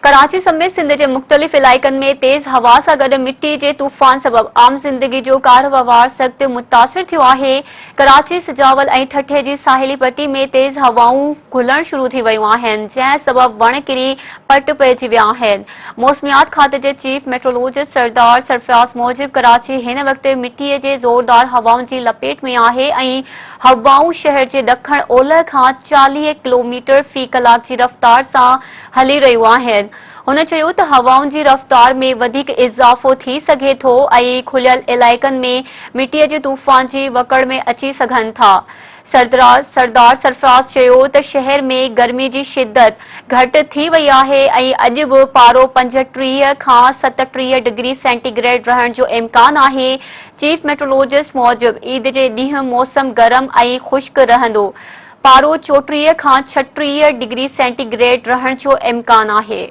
ڪراچي سميت سنڌ جي مختلف علائقن ۾ تيز هوا سان گڏ مٽي جي طوفان سبب عام زندگي جو ڪاروهنوار سخت متاثر ٿيو آهي. ڪراچي، سجاول ۽ ٺٽي جي ساحلي پٽي ۾ تيز هوائون گهلڻ شروع ٿي ويون آهن، جنهن سبب وڻ ڪري پٽ پئجي ويا آهن. موسميات کاتي جي چيف ميٽرولوجسٽ سردار سرفراز موجب ڪراچي هن وقت مٽي جي زوردار هوائن جي لپيٽ ۾ آهي ۽ هوائون شهر جي ڏکڻ اولهه کان 40 ڪلوميٽر في ڪلاڪ جي رفتار سان هلي رهيون آهن. هن چيو ته هوائن جي رفتار ۾ وڌيڪ اضافو ٿي سگهي ٿو ۽ کليل علائقن ۾ مٽيء جي طوفان جي وڪڙ ۾ اچي سگهن ٿا. سردار سرفراز چيو ته شهر ۾ گرمي جي شدت گهٽ ٿي وئي آهي ۽ اڄ به پارو 35 کان 37 ڊگري سينٽي گريڊ رهڻ جو امڪان آهي. چيف ميٽرولوجسٽ موجب عيد جي ڏينهن موسم گرم ۽ خشڪ رهندو. پارو 34 کان 36 ڊگري سينٽي گريڊ رهڻ جو امڪان آهي.